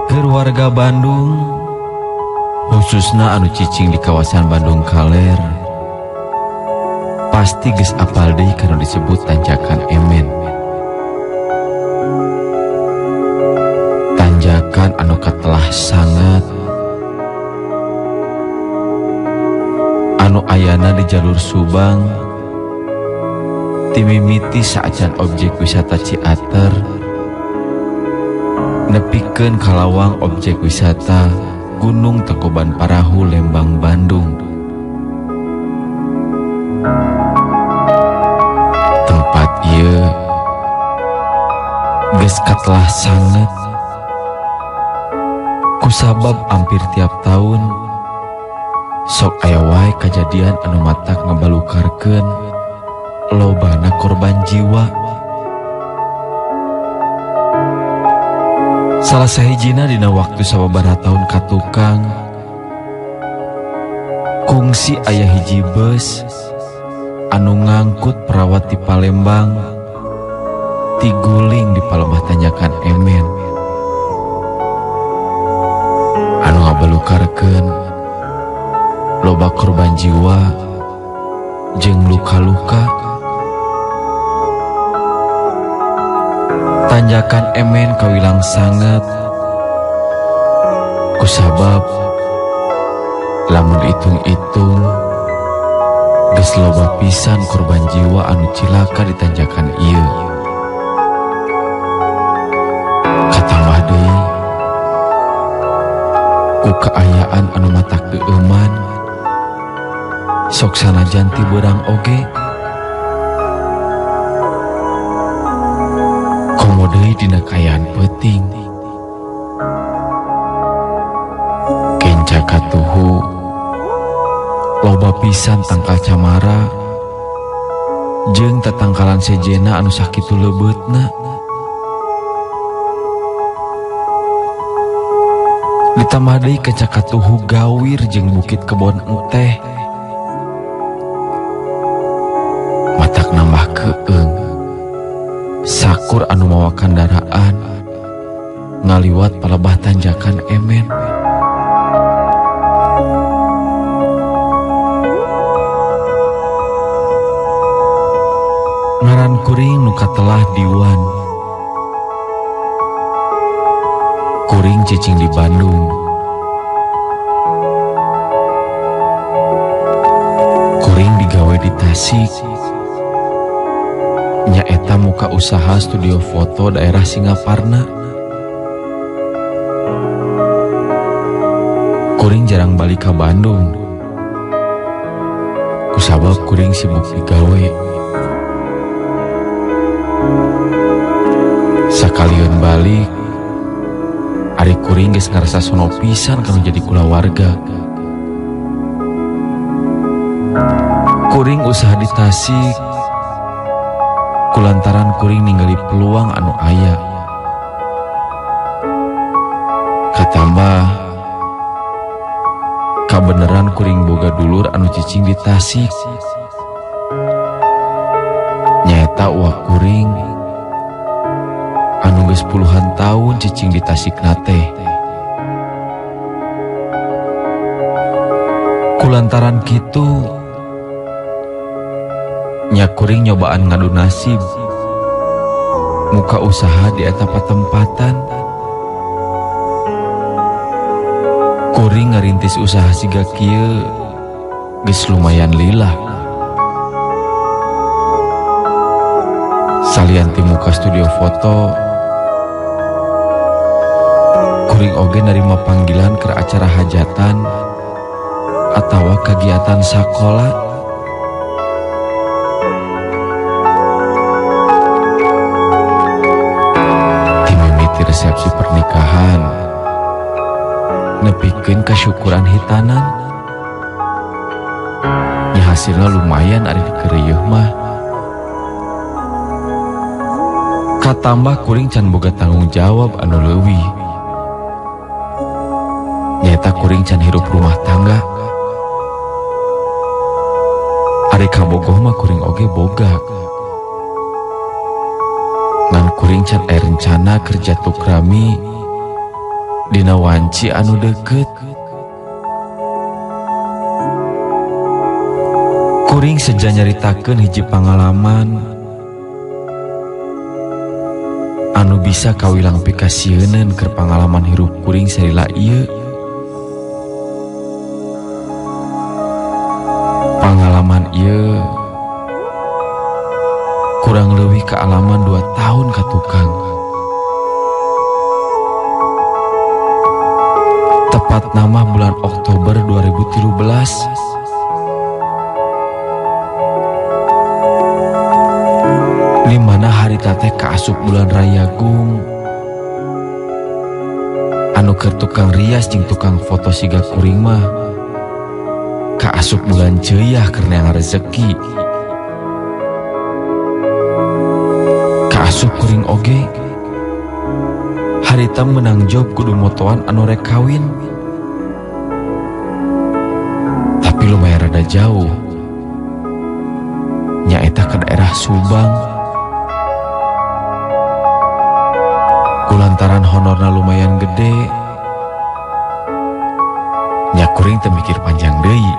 Keur warga Bandung, khususna anu cicing di kawasan Bandung Kaler, pasti geus apal deui kana disebut Tanjakan Emen. Tanjakan anu katelah sangat, anu ayana di jalur Subang, timimiti saacan objek wisata Ciater, nepikeun kalawang objek wisata Gunung Tangkuban Parahu Lembang Bandung. Tempat ieu geus katelah sanget kusabab hampir tiap tahun sok aya wae kajadian anu matak ngabalukarkeun lobana korban jiwa. Salah sahijina dina waktu sababaraha tahun katukang, kungsi aya hiji bus anu ngangkut perawat di Palembang tiguling di palembah Tanjakan Emen, anu ngabalukarkeun loba korban jiwa jeung luka-luka. Tanjakan Emen kawilang sangat kusabab lamun dihitung-hitung geus loba pisan korban jiwa anu cilaka di tanjakan ieu. Katambah deui ku kaayaan anu matak deueuman, sok sanajan ti beurang oge komo deui dina kaayaan peuting. Kenca katuhu loba pisan tangkal camara jeung tatangkalan sejena anu sakitu leubeutna. Ditambah deui kenca katuhu gawir jeung bukit kebon enteh, matak nambah keung sakur anu mawa kandaraan ngaliwat palebah Tanjakan Emen. Ngaran kuring nu katelah Diwan. Kuring cicing di Bandung. Kuring digawe di Tasik. Nyaeta muka usaha studio foto daerah Singaparna. Kuring jarang balik ke Bandung kusabab kuring sibuk digawe. Sakalian balik, ari kuring geus ngarasa sono pisan kana jadi kulawarga. Kuring usaha di Tasik kulantaran kuring ningali peluang anu aya. Katambah kabeneran kuring boga dulur anu cicing di Tasik. Nyaeta uak kuring anu geus puluhan tahun cicing di Tasik nate. Kulantaran kitu nya kuring nyobaan ngadu nasib muka usaha di eta patempatan. Kuring ngarintis usaha siga kieu geus lumayan lila. Salian ti muka studio foto, kuring oge narima panggilan keur acara hajatan atawa kegiatan sakola. Timimiti resepsi pernikahan nepikeun kasyukuran hitanan, nya hasilna lumayan ari dikeureuh mah. Katambah kuring can boga tanggung jawab anu leuwih, nyaeta kuring can hirup rumah tangga. Ari kabogoh mah kuring oge boga, ngan kuring can aya rencana kerja tukrami Dina wanci anu deket. Kuring seja nyaritakeun hiji pangalaman anu bisa kawilang pikasieuneun keur pangalaman hirup kuring salila ieu. Pangalaman ieu kurang leuwih kaalaman 2 tahun ka tukang. Tepat nama bulan Oktober 2013. Di mana hari teh kaasup bulan Rayagung anu keur tukang rias jeung tukang foto siga kuring mah kaasup bulan ceuyah keur neangan rezeki. Kaasup kuring oge harita menang job kudu motoan anu rek kawin, tapi lumayan rada jauh, nyaeta ke daerah Subang. Kulantaran honorna lumayan gede, nya kuring teu mikir panjang deui.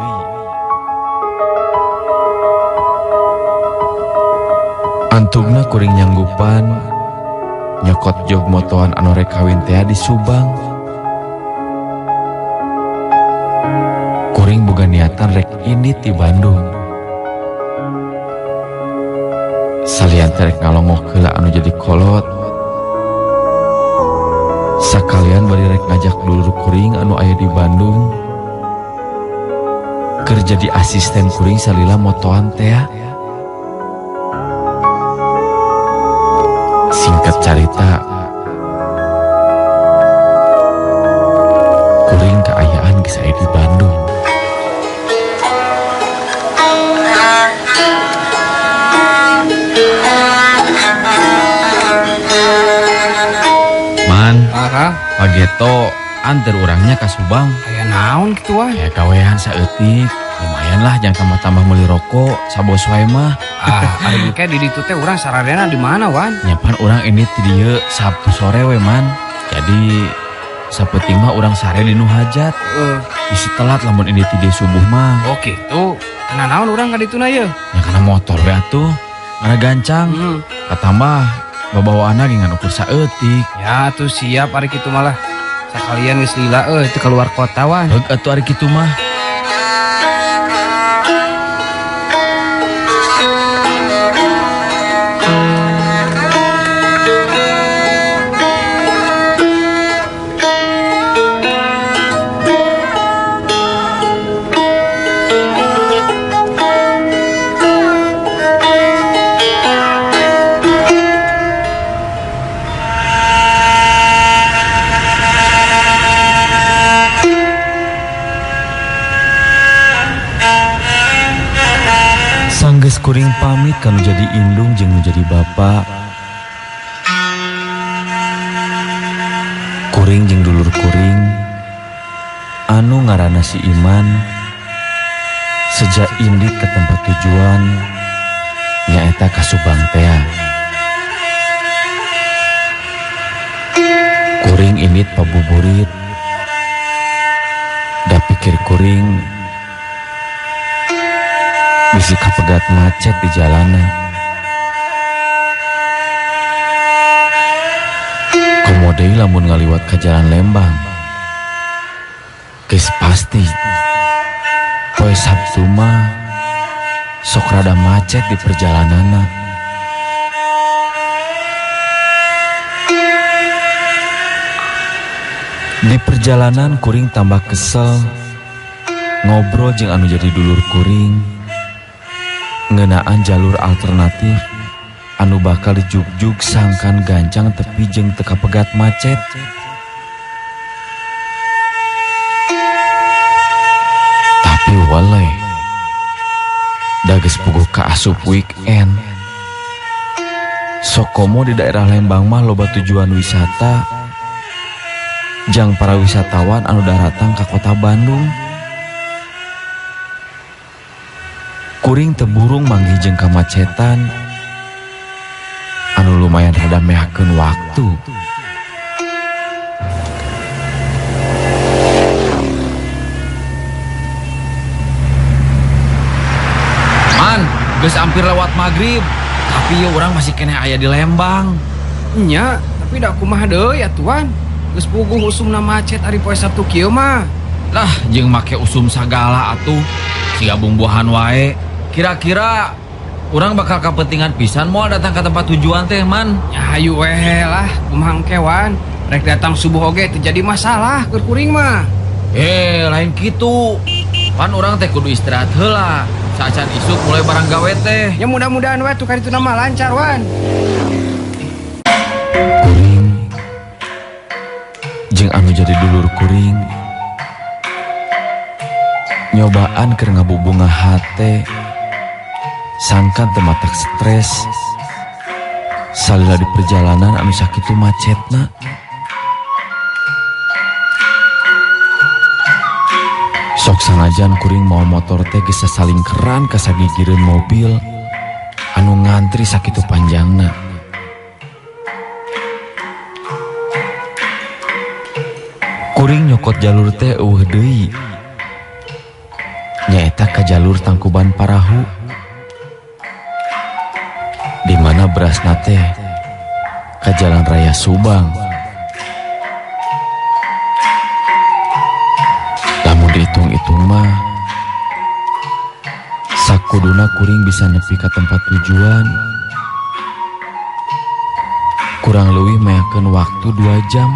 Antugna kuring nyanggupan nyokot job motoan anu rek kawin tea di Subang. Kuring boga niatan rek indit di Bandung. Salian teh rek ngalongok heula anu jadi kolot, sakalian bari rek ngajak dulur kuring anu aya di Bandung keur jadi asisten kuring salila motoan tea. Singkat carita, kuring kaayaan geus aya di Bandung. Man, Pageto anter urangnya ka Subang. Aya naon kitu wah? Aya gawean saeutik, lumayan lah jangan tambah-tambah meuli rokok sabos wae mah. Ah, ari engke di ditu teh urang saradena di mana wan? Nyapan urang ini ti dieu Sabtu sore we man. Jadi sapeuting mah urang sare di nu hajat. Bisi telat lamun ini ti dieu subuh mah. Oh kitu. Kana naon urang ka dituna ye? Nya kana motor we atuh. Ngara gancang. Katambah babawaanna ge ngan ukur saeutik. Ya atuh siap ari kitu malah. Sakalian geus lila euy teu keluar kota wan. Heug atuh ari kitu mah. Sanggeus kuring pamit kanu jadi indung jeung nu jadi bapa. Kuring jeung dulur kuring anu ngaranna si Iman sejak indit ke tempat tujuan nyaeta ka Subang tea. Kuring indit pabuburit da pikir kuring bisi kapegat macet di jalanan. Komo deui lamun ngaliwat ka jalan Lembang, geus pasti poe Sabtu mah sok rada macet di perjalananna. Di perjalanan kuring tambah kesel ngobrol jeung anu jadi dulur kuring ngeunaan jalur alternatif anu bakal dijugjug sangkan gancang tepi jeung teu kapegat macet. Tapi waleh da geus puguh kaasup weekend. Sokomo di daerah Lembang mah loba tujuan wisata jang para wisatawan anu daratang ka kota Bandung. Kuring teburung manggih jeung kamacetan anu lumayan rada mehakeun waktu. Hampir lewat maghrib, tapi ya urang masih keneh aya di Lembang. Nya, tapi da kumaha deui atuh Wan. Geus puguh usumna macet ari poe Sabtu kieu mah. Lah, jeung make usum sagala atuh. Siga bumbuhan wae. Kira-kira urang bakal kepentingan pisan moal datang ke tempat tujuan teh, Man. Ya hayu we lah, kumaha engke Wan. Rek datang subuh oge teu jadi masalah keur kuring mah. Lain kitu. Pan urang teh kudu istirahat heula. Saacan isuk mulai barang gawe teh. Ya mudah-mudahan we tuh karitu mah lancar, Wan. Kuring jeung anu jadi dulur kuring nyobaan keur ngabubunga hate sangkan teu matak stres salila di perjalanan anu sakitu macetna. Sok sanajan kuring mau motor teh geus saling keran ka sagigireun mobil anu ngantri sakitu panjangna. Kuring nyokot jalur teh eueuh deui. Nyaeta ka jalur Tangkuban Parahu. Di mana berasna teh ka Jalan Raya Subang. Lamun dihitung-hitung mah sakuduna kuring bisa nepi ka tempat tujuan kurang leuwih meakeun waktu 2 jam.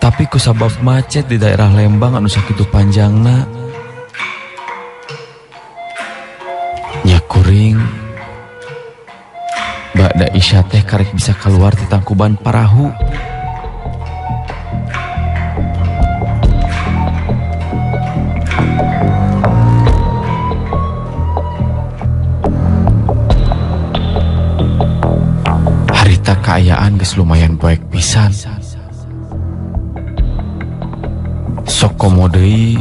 Tapi kusabab macet di daerah Lembang anu sakitu panjangna, nya kuring ba'da isya teh karek bisa keluar ti Tangkuban Parahu. Harita kaayaan geus lumayan poek pisan. Sok komo deui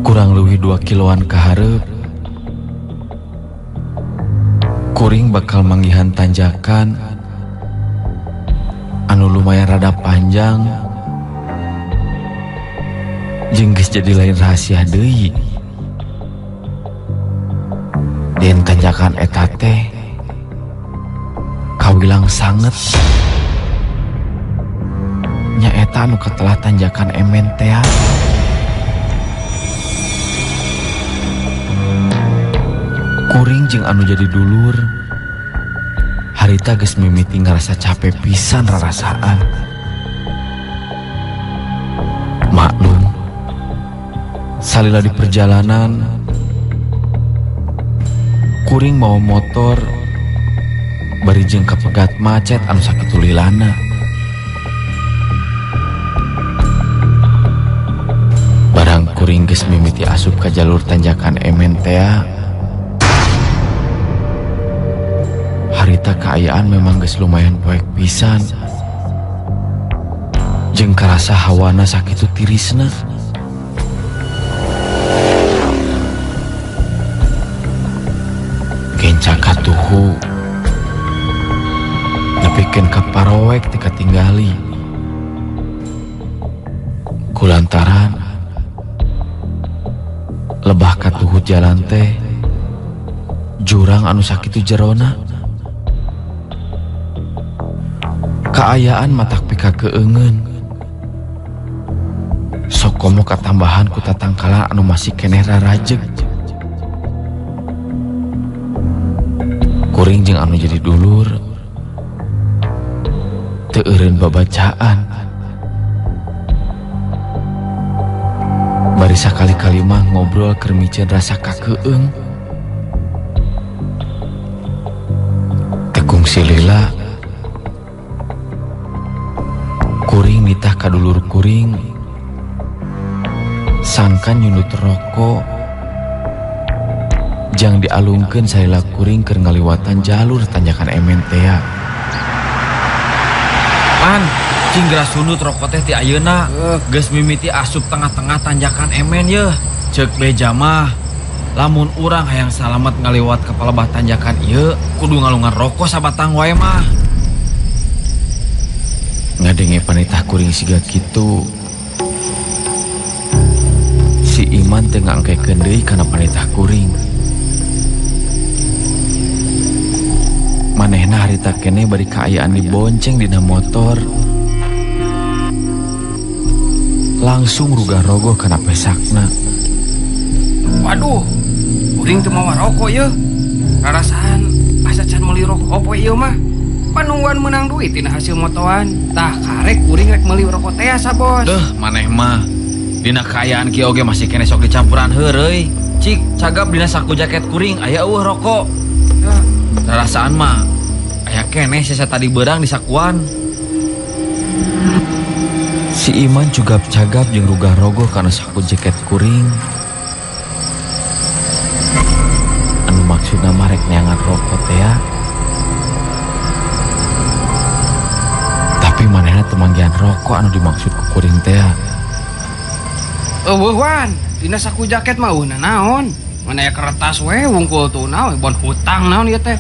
kurang leuwih 2 kiloan ka hareup kuring bakal manggihan tanjakan anu lumayan rada panjang jeung geus jadi lain rahasia deui. Den tanjakan eta teh kawilang sanget. Nyaeta anu katelah tanjakan Emen tea. Kuring jeung anu jadi dulur harita geus mimiti ngarasa capek pisan rarasaan. Maklum salila di perjalanan kuring mawa motor bari jeung kapegat macet anu sakitu lilana. Barang kuring geus mimiti asup ka jalur tanjakan Emen tea. Harita kaayaan memang geus lumayan poek pisan. Jeung karasa hawana sakitu tirisna. Kenca katuhu nepikeun ka parowek teu katinggali. Kulantaran lebah katuhu jalan teh jurang anu sakitu jerona. Kaayaan matak pika keungeun. Sok komo katambahan ku tatangkalan anu masih keneh rarajeg. Kuring jeung anu jadi dulur teu eureun babacaan. Bari sakali-kali mah ngobrol keur miceun rasa kakeung. Tekung silila kuring nitah ka dulur kuring sangkan nyundut rokok jang dialungkeun salila kuring keur ngaliwatan jalur tanjakan Emen tea. Pan, cing geura sundut rokok teh ti ayeuna. Geus mimiti asup tengah-tengah tanjakan Emen yeuh. Ceuk beja mah lamun urang hayang salamet ngaliwat ka palebah tanjakan ieu kudu ngalungan rokok sabatang wae mah. Ngadenge panitah kuring siga kitu. Si Iman teu ngangkekeun deui kana panitah kuring. Manehna harita keneh bari kaayaan dibonceng dina motor. Langsung rugah-rogoh kana pesakna. Waduh, kuring teu mawa rokok yeuh. Rarasaan asa can meuli rokok poe ieu mah. Panungguan menang duit tina hasil motoan. Tah karek kuring rek meuli rokok teh asa bos. Deuh, maneh mah dina kaayaan kieu oge masih keneh sok dicampuran heureuy. Cik, cagap dina saku jaket kuring aya eueuh rokok. Rarasaan mah aya keneh sesa tadi beurang di sakuan. Si Iman cugap-cagap jeung rugah-rogoh kana saku jaket kuring. Anu maksudna mah rek neangan rokok teh ya. Tapi manehna teu manggihan rokok anu dimaksud ku kuring teh. Eueuh wan, dina saku jaket mah eueuh naon? Mana aya kertas we wungkul tuh naon, bon hutang naon ieu teh.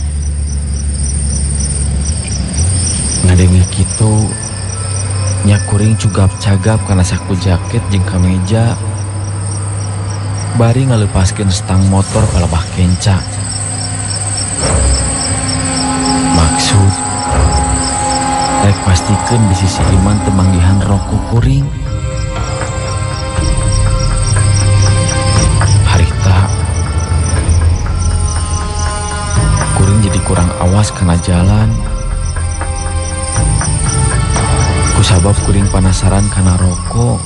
Ngadenge kitu nya kuring cugap-cagap kana saku jaket jeung kameja. Bari ngaleupaskeun stang motor palebah kenca. Maksud rek pastikeun bisi si Iman teu manggihan rokok kuring. Harita kuring jadi kurang awas kana jalan. Kusabab kuring panasaran kana rokok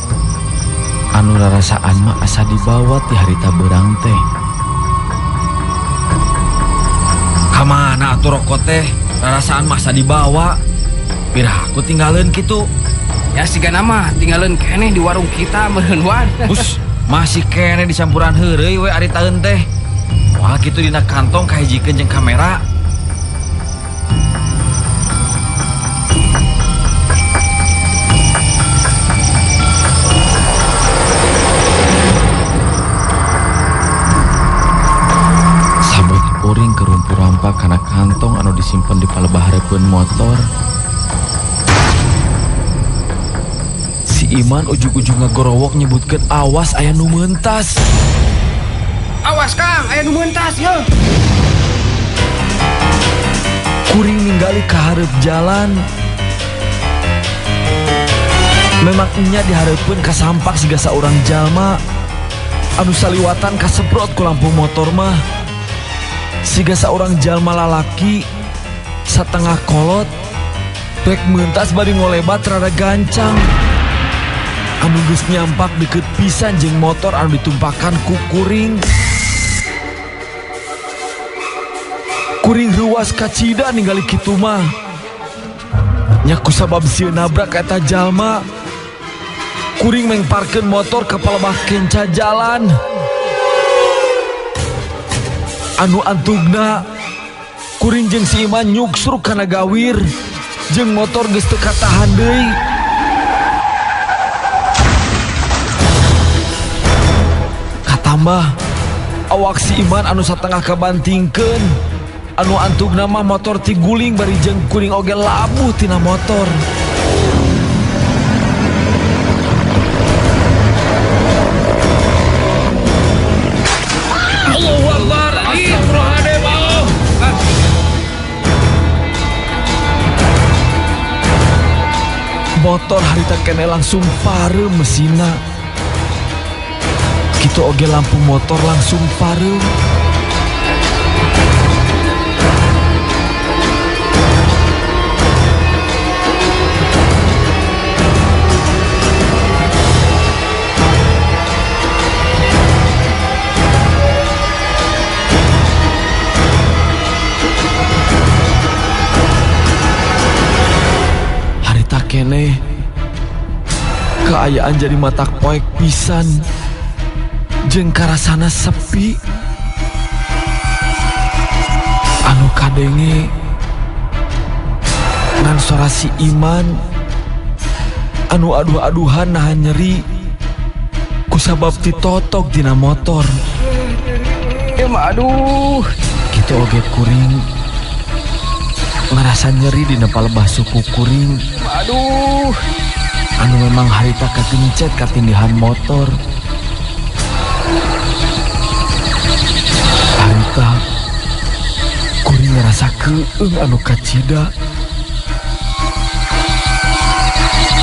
anu rarasaan mah asa dibawa ti harita beurang teh. Kamana atuh rokok teh? Rarasaan mah asa dibawa. Pirah aku tinggaleun kitu. Ya sigana mah tinggaleun keneh di warung kita meureun wan. Hus, masih keneh dicampuran heureuy we ari taeun teh. Wah kitu dina kantong kahijikeun jeung kamera. Sabut kuring kerumpu rampa kana kantong anu disimpen di palebah hareupeun motor. Si Iman ujug-ujug ngagorowok nyebutkeun awas aya nu meuntas. Awas Kang, aya nu meuntas yeuh. Kuring ninggali ka hareup jalan. Memang nya dihareupeun kasampak siga saurang jalma anu saliwatan kaseprot ku lampu motor mah. Siga saurang jalma lalaki satengah kolot rek meuntas bari ngolebat rada gancang. Anu geus nyampak deukeut pisan jeung motor anu ditumpakan ku kuring. Kuring ruas kacida ningali kitu mah. Nya kusabab sieun nabrak eta jalma. Kuring mengparkeun motor ka palebah kenca jalan. Anu antugna kuring jeung si Iman nyuksruk kana gawir jeung motor geus teu katahan deui. Katambah awak si Iman anu satengah kabantingkeun. Anu antugna mah motor tiguling bari jeung kuring oge labuh tina motor. Allahu Akbar, astagfirullahaladzim. Motor harita kene langsung pareum mesinna. Kitu oge lampu motor langsung pareum. Harita kene kaayaan jadi matak poek pisan. Jeung karasana sepi. Anu kadenge ngan sora si Iman anu aduh-aduhan nahan nyeri kusabab titotok dina motor. Ya mah aduh. Kitu oge kuring ngerasa nyeri dina palebah suku kuring. Aduh. Anu memang harita kagencet katindihan motor. Harita kuring ngarasa keung anu kacida.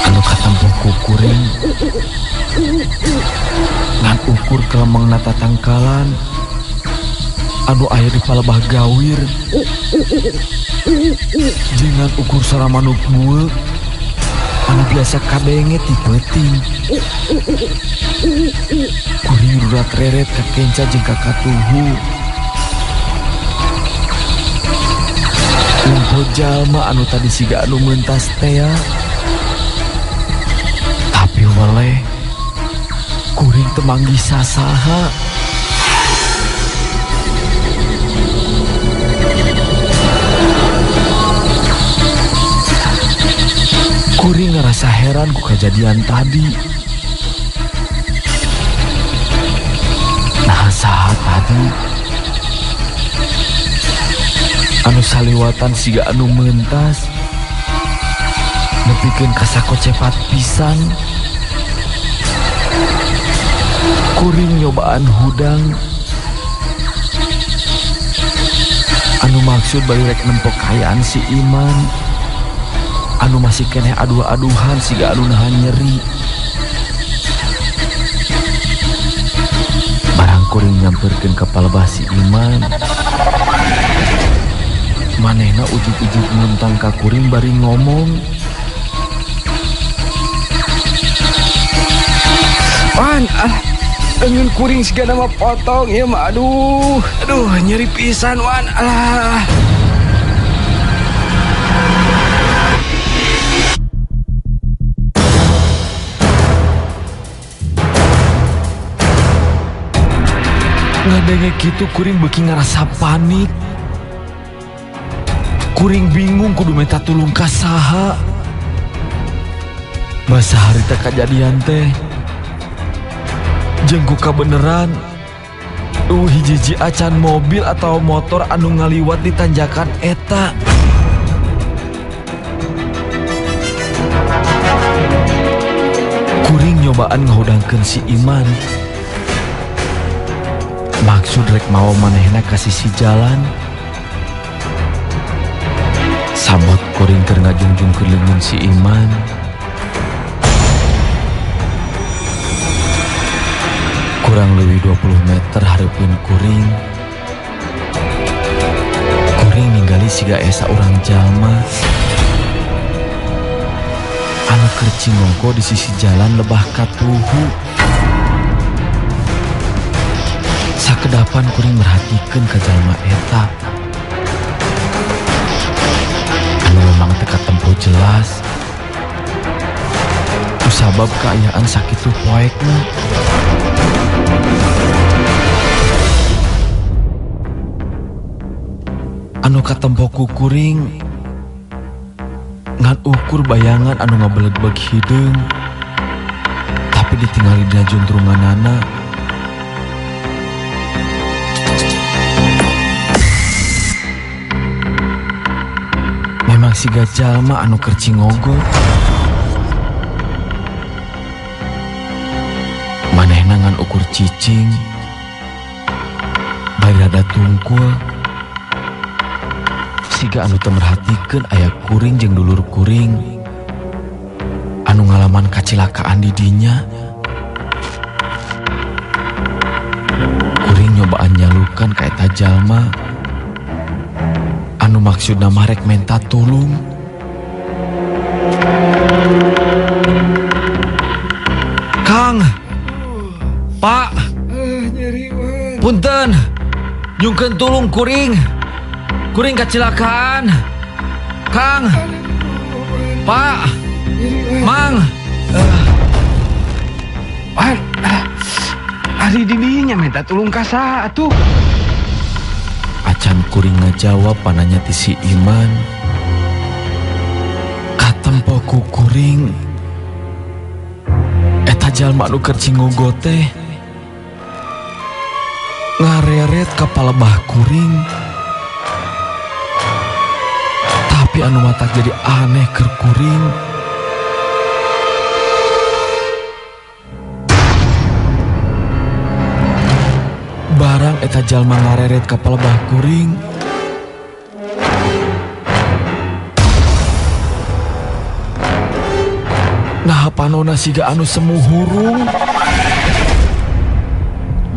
Anu katempo ku kuring ngan ukur kelemengna tatangkalan anu aya di palebah gawir jeung ngan ukur sora manuk bueuk anu biasa kadenge ti peuting. Kuring rurat reret ka kenca jeung ka katuhu. Ungko jalma anu tadi siga anu mentas tea. Tapi weleh kuring teu manggih sasaha. Kuring ngerasa heran ku kejadian tadi. Nah saha tadi anu saliwatan siga anu mentas nepikeun ka sakocepat pisan. Kuring nyobaan hudang anu maksud bari rek nempo kaayaan si Iman anu masih keneh aduh-aduhan siga anu nahan nyeri. Barang kuring nyamperkeun ka palebah si Iman, manehna ujug-ujug muntang ka kuring bari ngomong. Wan, engeun kuring siga nama potong ieu mah, aduh. Aduh, nyeri pisan Wan. Alah. Ngadenge kitu kuring beuki ngarasa panik. Kuring bingung kudu minta tulung ka saha. Basa harita kajadian teh jeung ku kabeneran hiji-hiji acan mobil atau motor anu ngaliwat di tanjakan eta. Kuring nyobaan ngahudangkeun si Iman. Maksud rek mawa manehna ka sisi jalan. Sabot kuring keur ngajungjungkeun leungeun si Iman. Kurang leuwih 20 meter hareupeun kuring. Kuring ningali siga esa urang jalma anu keur cingongko di sisi jalan lebah katuhu. Sakedapan kuring merhatikeun ka jalma eta anu memang teu katempo jelas kusabab kaayaan sakitu poekna. Anu katempo ku kuring ngan ukur bayangan anu ngabeleg-beleg hideung tapi ditingali dina juntrunganana. Memang siga jalma anu keur cingogo. Manehna ngan ukur cicing bari rada tungkul siga anu teu merhatikeun aya kuring jeung dulur kuring anu ngalaman kacilakaan di dinya. Kuring nyobaan nyalukan ka eta jalma anu maksudna mah rek menta tulung. Kang, Pak, punten, nyungkeun tulung kuring. Kuring kacilakaan. Kang, Pak, Mang. Wan, ari didinya minta tulung ka saha atuh? Acan kuring ngajawab pananya ti si Iman. Katempo ku kuring eta jalma anu keur cingogo teh ngareret ka palebah kuring. Tapi anu matak jadi aneh keur kuring. Barang Pang-pang eta jalma ngareret ka palebah kuring. Nah panona siga anu semu hurung.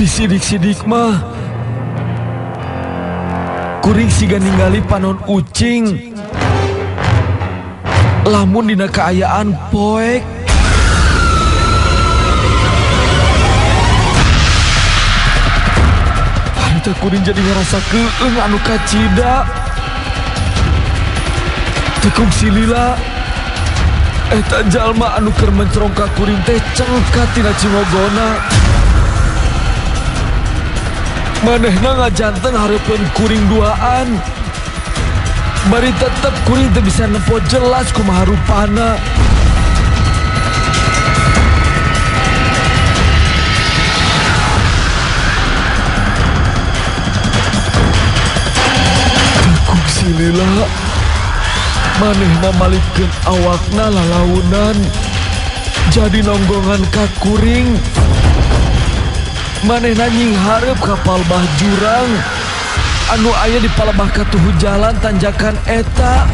Disidik-sidik mah kuring siga ningali panon ucing lamun dina kaayaan poek. Harita kuring jadi ngerasa keeng anu kacida. Tekung silila eta jalma anu keur mencrong ka kuring teh cengkat tina cingogona. Manehna ngajanten hareupeun kuring duaan. Bari tetep kuring teu bisa nempo jelas kumaha rupana. Tekung silila manehna malikeun awakna lalaunan jadi nonggongan ka kuring. Manehna nyinghareup ka palebah jurang anu aya di palebah katuhu jalan tanjakan eta.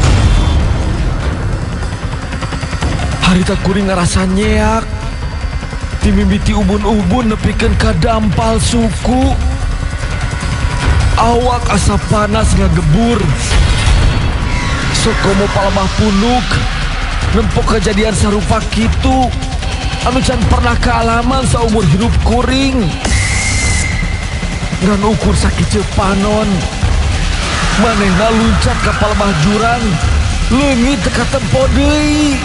Harita kuring ngarasa nyeak timimiti ubun-ubun nepikeun ka dampal suku. Awak asa panas ngagebur. Sokomo palebah punuk nempok kejadian sarupa kitu anu can pernah kaalaman saumur hidup kuring. Ngan ukur sakiceu panon manehna luncat ka palebah jurang leungit teu katempo deui.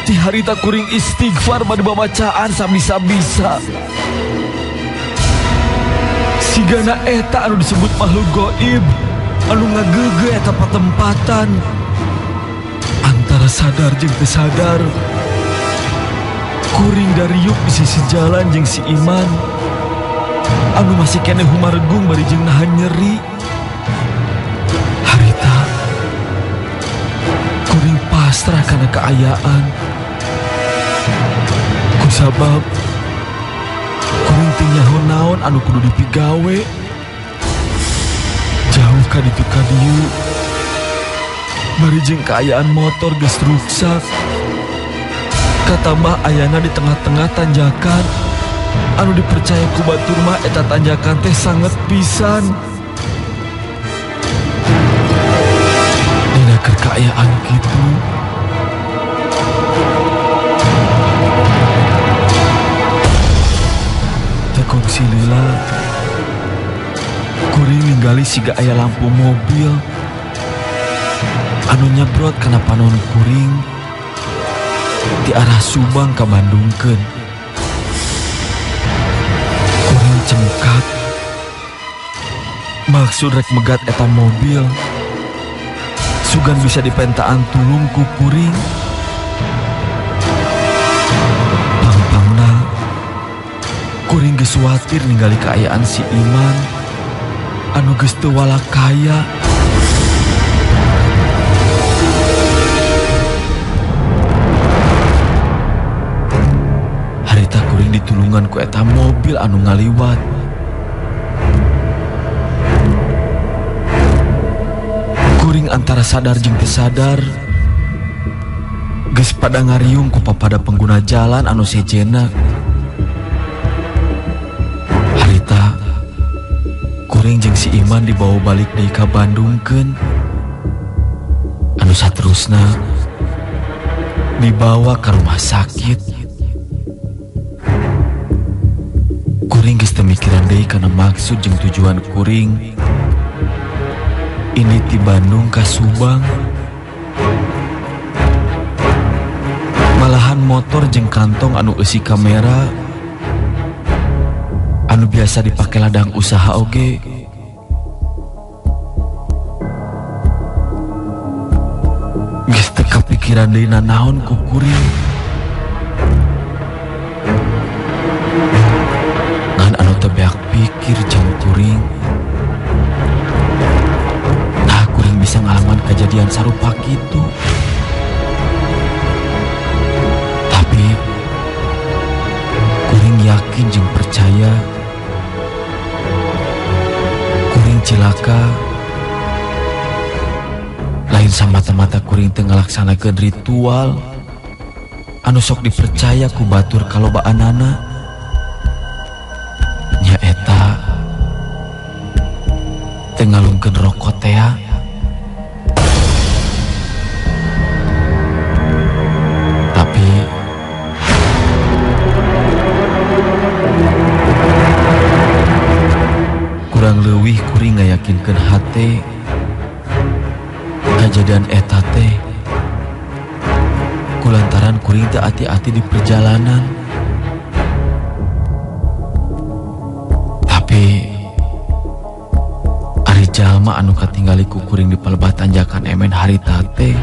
Ti harita kuring istighfar bade babacaan sabisa-bisa. Sigana eta anu disebut makhluk goib anu ngagege eta patempatan. Antara sadar jeung teu sadar kuring dariuk di sisi jalan jeung si Iman anu masih keneh humaregung bari jeung nahan nyeri. Harita kuring pasrah kana kaayaan kusabab kuring teu nyaho naon anu kudu dipigawe. Jauh ka ditu ka dieu bari jeung kaayaan motor geus ruksak. Katambah ayana di tengah-tengah tanjakan anu dipercaya ku batur mah eta tanjakan teh sanget pisan. Dina keur kaayaan kitu tekong silila kuring ninggali siga aya lampu mobil anu nyebrot kana panon kuring di arah Subang ka Bandungkeun. Kuring cengkak maksud rek megat eta mobil sugan bisa dipentaan tulung ku kuring. Pang-pangna kuring geus watir ningali kaayaan si Iman anu geus teu walakaya. Harita kuring ditulungan ku eta mobil anu ngaliwat. Kuring antara sadar jeung teu sadar geus pada ngariung ku papada pengguna jalan anu sejenna. Harita kuring jeung si Iman dibawa balik deui ka Bandungkeun anu saterusna dibawa ka rumah sakit. Kuring geus teu mikiran deui kana maksud jeung tujuan kuring ini ti Bandung ka Subang. Malahan motor jeung kantong anu eusi kamera anu biasa dipake ladang usaha oge geus teu kapikiran deui nanaon ku kuring. Ngan anu teu beak pikir jeung kuring. Nah kuring bisa ngalaman kejadian sarupa kitu. Tapi kuring yakin jeung percaya kuring cilaka lain samata-mata kuring teu ngalaksanakeun ritual anu sok dipercaya ku batur kalobaanana, nyaeta teu ngalungkeun rokok tea. Tapi kurang leuwih kuring ngayakinkeun hate kejadian eta teh kulantaran kuring teu ati-ati di perjalanan. Tapi ari jalma anu katinggali ku kuring di palebah tanjakan Emen harita teh